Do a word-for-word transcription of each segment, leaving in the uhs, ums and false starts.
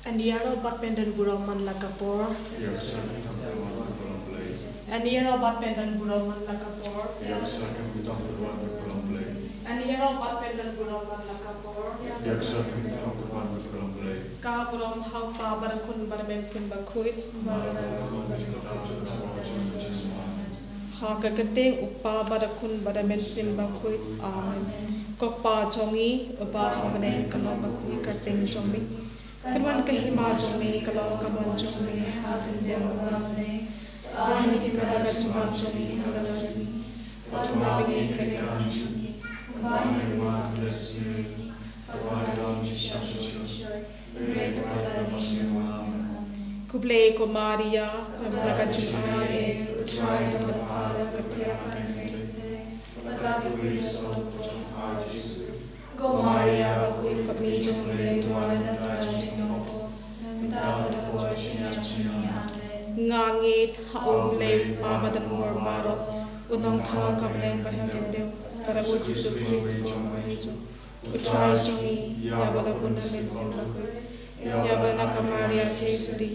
Yn ïaroh bad pyndon burom man la ka por. Yn ïaroh bad pyndon burom man la ka por. Yn ïaroh bad pyndon burom man la ka por. Ka burom ha u Kpa bad u Khun bad u Mynsiem Bakhuid. Ha ka kyrteng u Kpa bad u Khun bad u Mynsiem Bakhuid. Amen. Ko Kpa jong ngi uba ha bneng, ka long bakhuid ka kyrteng jong me. Kan wan ka hima jong me, ka long ka mon jong me ha khyndiat bad ha bneng. Ai ïa ngi ka daw ka jingim jong ngi ha kane ka sngi. Bad ai ïa ngi ka kam jong ngi. Bad ai ïa ngi ka kam jong ngi. Bad ai ïa ngi ka kam jong ngi. Khublei ko Maria, ka bynta ka jingaiei, U Trai u don bad pha, ka pdiang ha pdeng. Ko Maria bakhuid, ka kmie jong U Blei, to wan na ka bynta jong ngi kiba pop, mynta bad ha ka por jong ngi. Amen. Nga ngeit ha U Blei Kpa badonbor baroh, U Nongthaw ka bneng bad ha ka bneng, bad ha U Jisu Khrist, U Trai jong ngi, ïa uba la bun na Mynsiem Bakhuid, ïa uba la nang ka Maria Theisotti,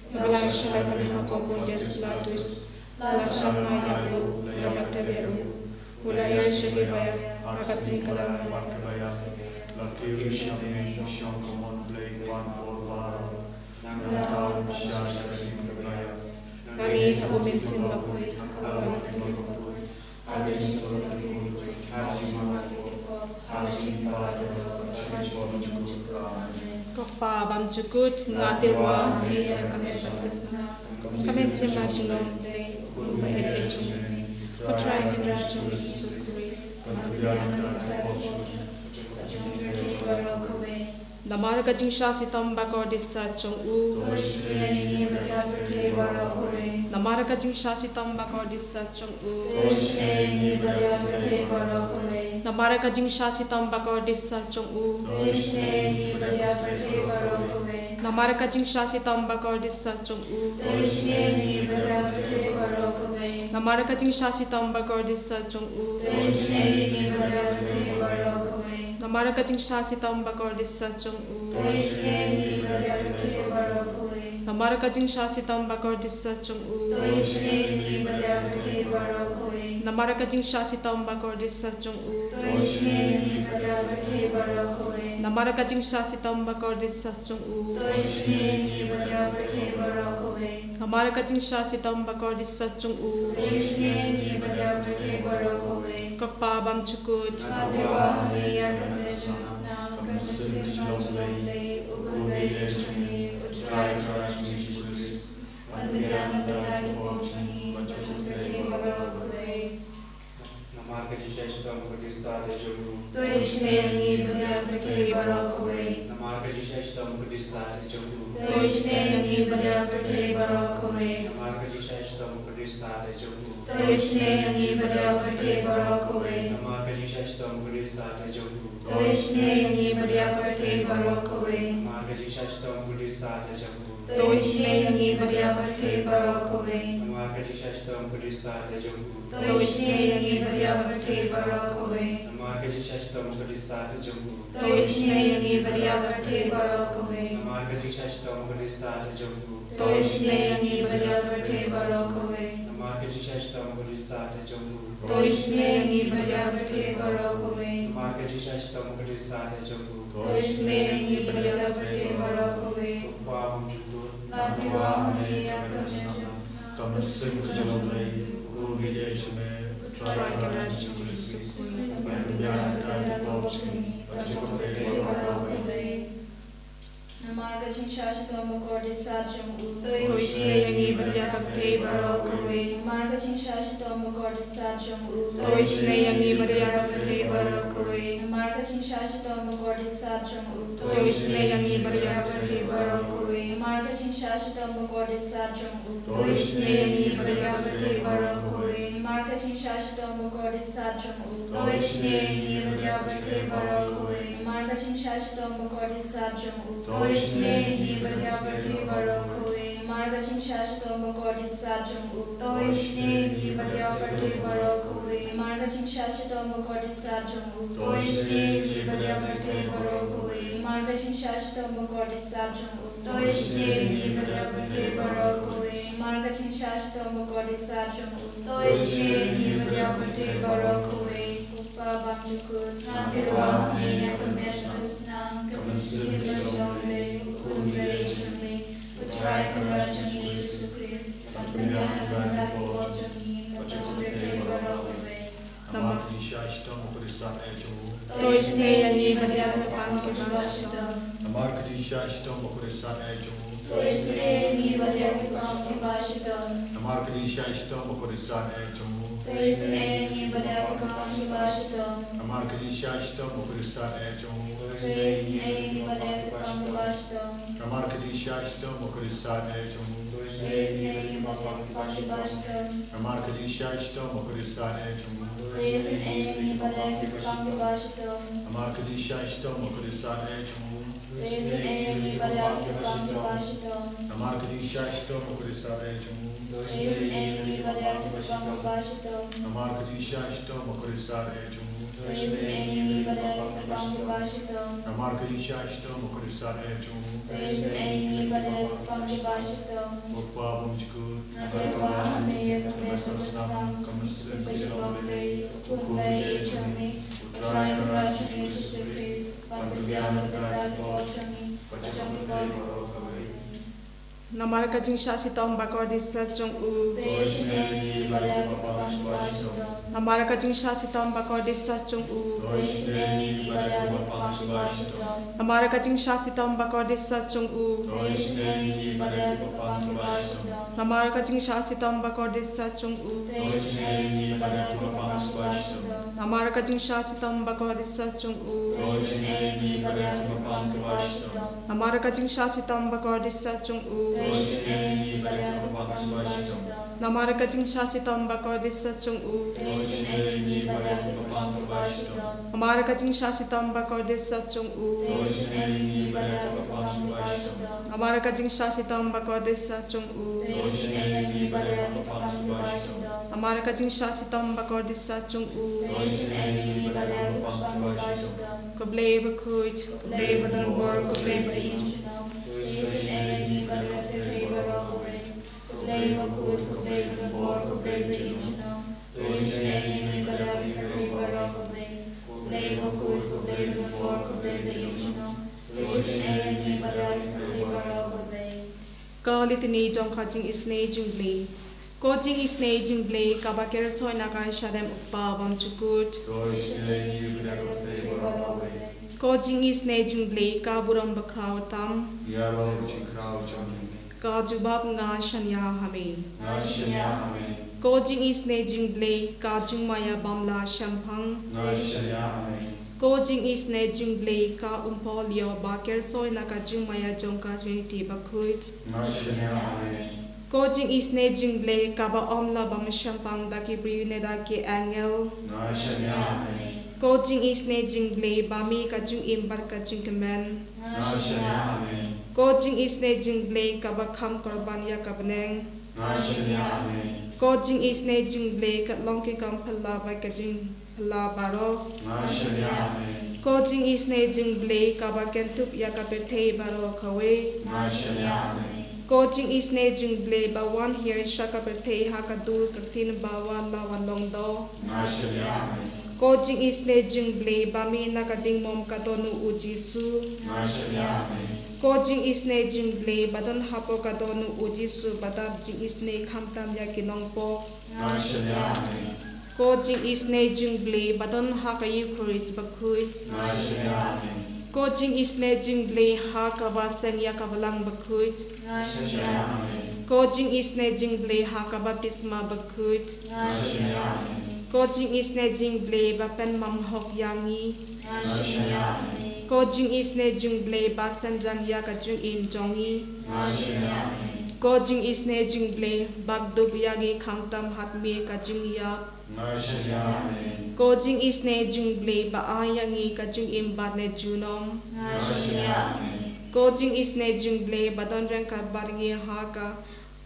ïa uba la shah leit ban ha u Pontius Pilatus, la shah nang ïa u, la ïakynduh ïa u, u la ïaishah ïa u ha ka sngi kaba ar. La kiew sha miej jong ka mon Blei Kpa badonbor baroh. Nangta un shah sha ka sngi kaba ar. Nga ngeit ha U Mynsiem Bakhuid, ha ka ïing bakhuid, ha ka jingïasyllok ki kmie, ha ka jingmap ki pop, ha ka jingpynbeit ïa ka jingpynjot. Amen. Ko Kpa bymjukut, nga tyrwa ha me ïa ka met bad ka snam, ka mynsiem bad ka jinglong U Blei, U Khun ba ïeit jong me, U Trai Kynrad jong ngi Jisu Khrist, ban pynbiang na ka bynta ka pop jong ngi, bad jong ki baroh kawei. Namar ka jingshah shitom ba kordit sat jong u. To isynei ïa ngi bad ïa ka pyrthei baroh kawei. Namar ka jingshah shitom ba kordit sat jong u. To isynei ïa ngi bad ïa ka pyrthei baroh kawei. Namar ka jingshah shitom ba kordit sat jong u. To isynei ïa ngi bad ïa ka pyrthei baroh kawei. Namar ka jingshah shitom ba kordit sat jong u. To isynei ïa ngi bad ïa ka pyrthei baroh kawei. Namar ka jingshah shitom ba kordit sat jong u. To isynei ïa ngi bad ïa ka pyrthei baroh kawei. Namar ka jingshah shitom ba kordit sat jong u. To isynei ïa ngi bad ïa ka pyrthei baroh kawei. Namar ka jingshah shitom ba kordit sat jong u. To isynei ïa ngi bad ïa ka pyrthei baroh kawei. Namar ka jingshah shitom ba kordit sat jong u. To isynei ïa ngi bad ïa ka pyrthei baroh kawei. Namar ka jingshah shitom ba kordit sat jong u. To isynei ïa ngi bad ïa ka pyrthei baroh kawei. Namar ka jingshah shitom ba kordit sat jong u. To isynei ïa ngi bad ïa ka pyrthei baroh kawei. Ko Kpa bymjukut. Nga tyrwa ha me ïa ka met bad ka snam, ka mynsiem ka jinglong U Blei, U Khun ba ïeit jong ngi, U Trai Kynrad jong ngi Jisu Khrist, ban pynbiang na ka bynta ki pop jong ngi, bad jong ka pyrthei baroh kawei. Namar ka jingshah shitom ba kordit sat jong u. To isynei ïa ngi bad ïa ka pyrthei baroh kawei. Namar ka jingshah shitom ba kordit sat jong u. To isynei ïa ngi bad ïa ka pyrthei baroh kawei. Namar ka jingshah shitom ba kordit sat jong u. To isynei ïa ngi bad ïa ka pyrthei baroh kawei. Namar ka jingshah shitom ba kordit sat jong u. To isynei ïa ngi bad ïa ka pyrthei baroh kawei. Namar ka jingshah shitom ba kordit sat jong u. To isynei ïa ngi bad ïa ka pyrthei baroh kawei. Namar ka jingshah shitom ba kordit sat jong u. To isynei ïa ngi bad ïa ka pyrthei baroh kawei. Namar ka jingshah shitom ba kordit sat jong u. To isynei ïa ngi bad ïa ka pyrthei baroh kawei. Namar ka jingshah shitom ba kordit sat jong u. To isynei ïa ngi bad ïa ka pyrthei baroh kawei. Namar ka jingshah shitom ba kordit sat jong u. To isynei ïa ngi bad ïa ka pyrthei baroh kawei. Namar ka jingshah shitom ba kordit sat jong u. To isynei ïa ngi bad ïa ka pyrthei baroh kawei. Ko Kpa bymjukut. Nga tyrwa ha me ïa ka met bad ka snam, ka mynsiem ka jinglong U Blei, U Khun ba ïeit jong me, U Trai Kynrad jong ngi Jisu Khrist, ban pynbiang na ka bynta ki pop jong ngi, bad jong ka pyrthei baroh kawei. Namar ka jingshah shitom ba kordit sat jong u. To isynei ïa ngi bad ïa ka pyrthei baroh kawei. Namar ka jingshah shitom ba kordit sat jong u. To isynei ïa ngi bad ïa ka pyrthei baroh kawei. Namar ka jingshah shitom ba kordit sat jong u. To isynei ïa ngi bad ïa ka pyrthei baroh kawei. Namar ka jingshah shitom ba kordit sat jong u. To isynei ïa ngi bad ïa ka pyrthei baroh kawei. Namar ka jingshah shitom ba kordit sat jong u. To isynei ïa ngi bad ïa ka pyrthei baroh kawei. Namar ka jingshah shitom ba kordit sat jong u. To isynei ïa ngi bad ïa ka pyrthei baroh kawei. Namar ka jingshah shitom ba kordit sat jong u. To isynei ïa ngi bad ïa ka pyrthei baroh kawei. Namar ka jingshah shitom ba kordit sat jong u. To isynei ïa ngi bad ïa ka pyrthei baroh kawei. Namar Namar ka jingshah shitom bakordit sat jong u. To isynei ïa ngi bad ïa ka pyrthei baroh kawei. Namar ka jingshah shitom bakordit sat jong u. To isynei ïa ngi bad ïa ka pyrthei baroh kawei. Ko Pa bymjukut. Nga kyrpad ïa ka met ka snam, ka mynsiem ka jong U Blei, U Khun U Blei jong ngi, U Trai Kynrad jong ngi Jisu Khrist, ban pynbiang ïa ka bynta ki pop jong ngi, bad jong ka pyrthei baroh kawei. Namar ka jingshah shitom bakordit sat eh jong u. To isynei ïa ngi bad ïa ki bapang kiba shitom. Namar ka jingshah shitom bakordit sat eh jong u. To isynei ïa ngi bad ïa ki bapang kiba shitom. Namar ka jingshah shitom bakordit sat eh jong u. To isynei ïa ngi bad ïa ki bapang kiba shitom. Namar ka jingshah shitom bakordit sat eh jong u. To isynei ïa ngi bad ïa ki bapang kiba shitom. Namar ka jingshah shitom bakordit sat eh jong u. To isynei ïa ngi bad ïa ki bapang kiba shitom. Namar ka jingshah shitom bakordit sat eh jong u. To isynei ïa ngi bad ïa ki bapang kiba shitom. Namar ka jingshah shitom bakordit sat eh jong u. To isynei ïa ngi bad ïa ki bapang kiba shitom. Namar ka jingshah shitom bakordit sat eh jong u. To isynei ïa ngi bad ïa ki bapang kiba shitom. Namar ka jingshah shitom bakordit sat eh jong u. To isynei ïa ngi bad ïa ki bapang kiba shitom. Namar ka jingshah shitom bakordit sat eh jong u. To isynei ïa ngi bad ïa ki bapang kiba shitom. Ko Pa bymjukut. Nga kyrpad ïa ka met ka snam, ka mynsiem ka jong U Blei, U Khun U Blei jong ngi, U Trai Kynrad jong ngi Jisu Khrist, ban pynbiang ïa ka bynta ki pop jong ngi, bad jong ka pyrthei baroh kawei. Namar ka jingshah shitom bakordit sat jong u. To isynei ïa ngi bad ïa ki bapang kiba shitom. Namar ka jingshah shitom bakordit sat jong u. To isynei ïa ngi bad ïa ki bapang kiba shitom. Namar ka jingshah shitom bakordit sat jong u. To isynei ïa ngi bad ïa ki bapang kiba shitom. Namar ka jingshah shitom bakordit sat jong u. To isynei ïa ngi bad ïa ki bapang kiba shitom. Namar ka jingshah shitom bakordit sat jong u. To isynei ïa ngi bad ïa ki bapang kiba shitom. Namar ka jingshah shitom bakordit sat jong u. To isynei ïa ngi bad ïa ki bapang kiba shitom. Namar ka jingshah shitom bakordit sat jong u. To isynei ïa ngi bad ïa ki bapang kiba shitom. Namar ka jingshah shitom bakordit sat jong u. To isynei ïa ngi bad ïa ki bapang kiba shitom. Namar ka jingshah shitom bakordit sat jong u. To isynei ïa ngi bad ïa ki bapang kiba shitom. Namar ka jingshah shitom bakordit sat jong u. To isynei ïa ngi bad ïa ki bapang kiba shitom. Ko Blei bakhuid, ko Blei badonbor, ko Blei baïeit. To isynei ïa ngi bad ïa ka pyrthei baroh kawei. Ko Blei bakhuid, ko Blei badonbor, ko Blei baïeit. To isynei ïa ngi bad ïa ka pyrthei baroh kawei. Ko Blei bakhuid, ko Blei badonbor, ko Blei baïeit. To isynei ïa ngi bad ïa ka pyrthei baroh kawei. Ka Litany jong ka jingisynei jong U Blei. Ko jingisynei jong U Blei kaba kyrshoi na ka shadem U Kpa bymjukut. To isynei ïa ngi bad ïa ka pyrthei baroh kawei. Ko jingisynei jong U Blei ka burom bakhraw tam. Ïaroh ka jingkhraw jong ngi. Ka jubab: Nga shaniah ha me. Nga shaniah ha me. Ko jingisynei jong U Blei ka jingmaïa bym lah shemphang. Nga shaniah ha me. Ko jingisynei jong U Blei ka umpohliew ba kyrshoi na ka jingmaïa jong ka Trinity bakhuid. Nga shaniah ha me. Ko jingisynei jong U Blei kaba ym lah bym shemphang da ki briew ne da ki angel. Nga shaniah ha me. Ko jingisynei jong U Blei ba mih ka jingim bad ka jingkmen. Nga shaniah ha me. Ko jingisynei jong U Blei kaba kham korban ïa ka bneng. Nga shaniah ha me. Ko jingisynei jong U Blei ka long ki kam phylla bad ka jing phylla baroh. Nga shaniah ha me. Ko jingisynei jong U Blei kaba kynthup ïa ka pyrthei baroh kawei. Nga shaniah ha me. Ko jingisynei jong U Blei ba wan hiar sha ka pyrthei ha ka dur ka ktien ba wat la wan long doh. Nga shaniah ha me. Ko jingisynei jong U Blei ba mih na ka diengmom ka don u Jisu. Nga shaniah ha me. Ko jingisynei jong U Blei ba don hapoh ka don u Jisu ba dap jingisynei khamtam ïa ki nongpop. Nga shaniah ha me. Ko jingisynei jong U Blei ba don ha ka Eukharist bakhuid. Nga shaniah ha me. Ko jingisynei jong U Blei ha kaba seng ïa ka balang bakhuid. Nga shaniah ha me. Ko jingisynei jong U Blei ha ka baptisma bakhuid. Nga shaniah ha me. Ko jingisynei jong U Blei ba pynmong hok ïa ngi. Nga shaniah ha me. Ko jingisynei jong U Blei ba synrang ïa ka jingim jong ngi. Nga shaniah ha me. Ko jingisynei jong U Blei ba kdup ïa ngi khamtam ha khmih ka jingïap. Nga shaniah ha me. Ko jingisynei jong U Blei ba ai ïa ngi ka jingim bad ne junom. Nga shaniah ha me. Ko jingisynei jong U Blei ba don ryngkat bad ngi ha ka,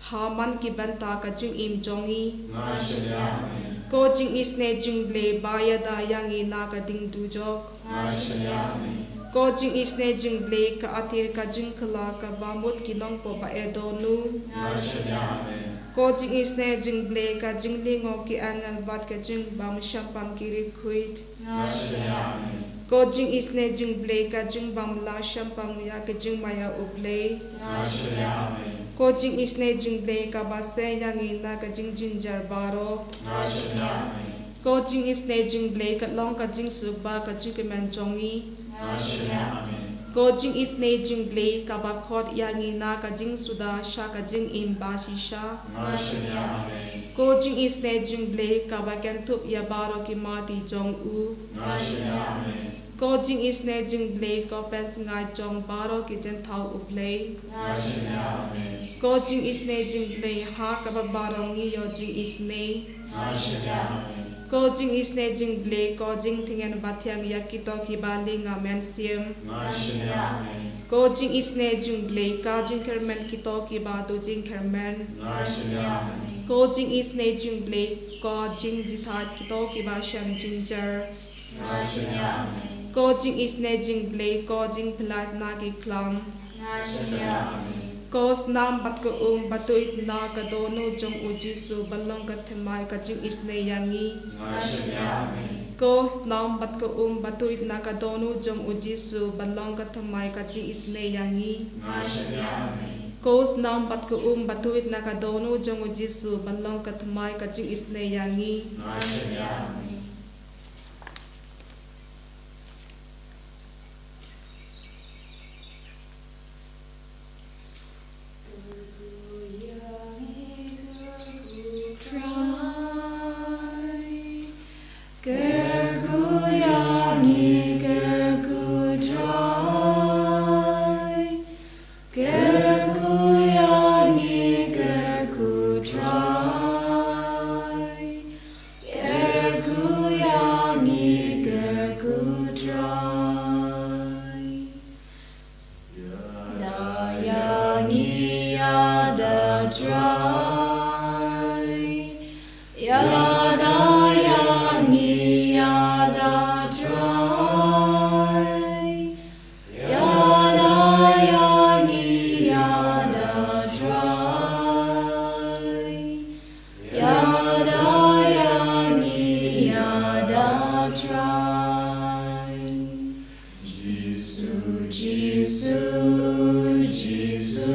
ha man ki bynta ka jingim jong ngi. Nga shaniah ha me. Ko jingisynei jong U Blei ba ïada ïa ngi na ka ding dujok. Nga shaniah ha me. Ko jingisynei jong U Blei, ka athir ka jingkylla kaba mut ki nongpop ba eh dohnud. Nga shaniah, amen. Ko jingisynei jong U Blei, ka jinglyngngoh ki angel bad ka jingbym shemphang ki riewkhuid. Nga shaniah, amen. Ko jingisynei jong U Blei, ka jingbym lah shemphang ïa ka jingmaïa U Blei. Nga shaniah, amen. Ko jingisynei jong U Blei, kaba seng ïa ngi na ka jingjynjar baroh. Nga shaniah, amen. Ko jingisynei jong U Blei, ka long ka jingsuk bad ka jingkmen jong ngi. Nga shaniah, amen. Ko jingisynei jong U Blei, kaba khot ïa ngi na ka jingsuda sha ka jingim bashisha. Nga shaniah, amen. Ko jingisynei jong U Blei, kaba kynthup ïa baroh ki mati jong u. Nga shaniah, amen. Ko jingisynei jong U Blei, ko pynsngaid jong baroh ki jingthaw U Blei. Nga shaniah, amen. Ko jingisynei jong U Blei, ha kaba baroh ngi ïoh jingisynei. Nga shaniah, amen. Ko jingisynei jong U Blei, ko jingtngen bathiang ïa kito kiba lynga mynsiem. Nga shaniah, amen. Ko jingisynei jong U Blei, ka jingkyrmen kito kiba duh jingkyrmen. Nga shaniah, amen. Ko jingisynei jong U Blei, ko jingjynthait kito kiba shem jynjar. Nga shaniah, amen. Ko jingisynei jong U Blei, ko jingpyllait na ki khlam. Nga shaniah, amen. Ko snam bad ka um batuid na ka dohnud jong U Jisu ba long ka thymmai ka jingisynei ïa ngi. Nga shaniah, amen. Ko snam bad ka um batuid na ka dohnud jong U Jisu ba long ka thymmai ka jingisynei ïa ngi. Nga shaniah, amen. Ko snam bad ka um batuid na ka dohnud jong U Jisu ba long ka thymmai ka jingisynei ïa ngi. Nga shaniah, amen. Kyrkhu ïa ngi, kyrkhu Trai. Kyrkhu ïa ngi, kyrkhu Trai. Kyrkhu ïa ngi, kyrkhu Trai. Ïada ïa ngi, ïada Trai. Ïada ïa ngi, ïada Trai. Ïada ïa ngi, ïada Trai. Ïada ïa ngi, ïada Trai. Jisu, Jisu, Jisu.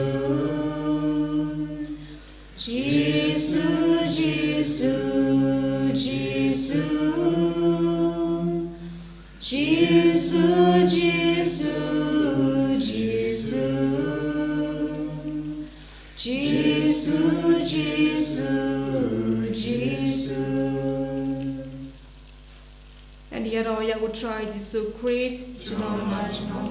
Jisu, Jisu, Jisu. Jisu, Jisu, Jisu. Jisu, Jisu, Jisu. Ngan ïaroh ïa U Trai Jisu Khrist, junom la junom.